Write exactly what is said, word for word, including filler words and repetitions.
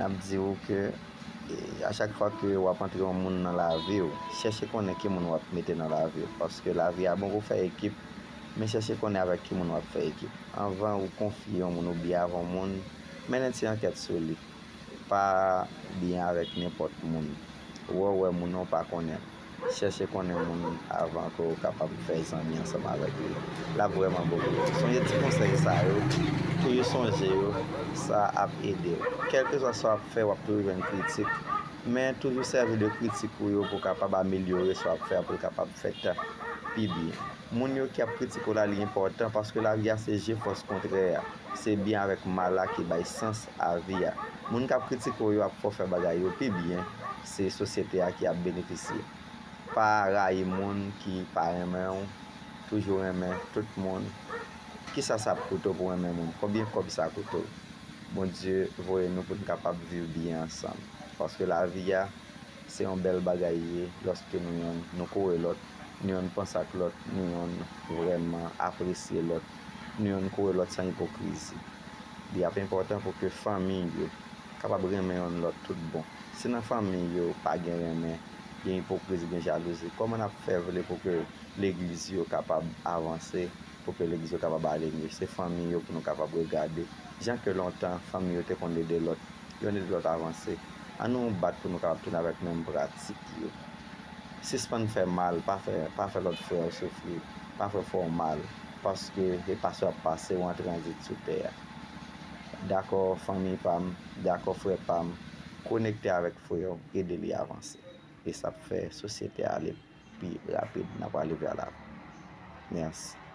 N ap di w ke, e, a chak fwa ke w ap antre yon moun nan lavi w, chèche konnen ki moun w ap mete nan lavi w. Paske lavi a bon pou fè ekip, men chèche konnen avèk ki moun w ap fè ekip. Anvan ou konfye yon moun oubyen avè yon moun, mennen ti ankèt sou li. Pa byen avèk nenpòt moun. Wè w wè moun nan w pa konnen. Chèche konnen moun avan ke w kapab fè zanmi ansanm avèk li. L ap vrèman bon pou ou. Sonje ti konsèy sa yo, toujou sonje yo, sa ap ede w. Kèlkeswa sa w ap fè, w ap toujou jwenn kritik. Men toujou sèvi de kritik ou yo pou w kapab amelyore sa w ap fè a, pou l kapab fèt pi byen. Moun yo ki ap kritike w la, li enpòtan paske lavi a se je fòs kontrè a. Se byen avèk mal la ki bay sans a vi a. Moun k ap kritike w yo ap fè w fè bagay yo pi byen, se sosyete a ki ap benefisye. Pa rayi moun ki pa renmen w, toujou renmen tout moun. Kisa sa ap koute w pou w renmen moun? Konbyen kòb sa koute w? Bondye voye nou pou n kapab viv byen ansanm. Paske lavi a, se yon bèl bagay li ye, lòske nou yonn, nou kore lòt, nou yonn panse ak lòt, nou yonn vrèman apresye lòt, nou yonn kore lòt san ipokrizi. Li ap enpòtan pou ke fanmi yo kapab renmen yonn lòt tout bon. Si nan fanmi yo pa gen renmen, gen ipokrizi, gen jalouzi, kòman n ap fè vle pou ke legliz yo kapab avanse, pou ke legliz yo kapab ale mye? Se fanmi yo pou nou kapab regade. Jan ke lontan, fanmi yo te konn ede lòt, yonn ede lòt avanse. Ann nou bat pou nou kapab tounen avèk menm pratik yo. Sispann fè mal, pa fè, pa fè lòt frè w soufri, pa fè frè w mal, paske se pa sa w ap pase, w an tranzit sou tè a. Dakò, fanmi pa m, dakò, frè pa m, konekte avèk frè w, ede li avanse. E sa ap fè sosyete a ale pi rapid, n ap ale vè lavan. Mèsi.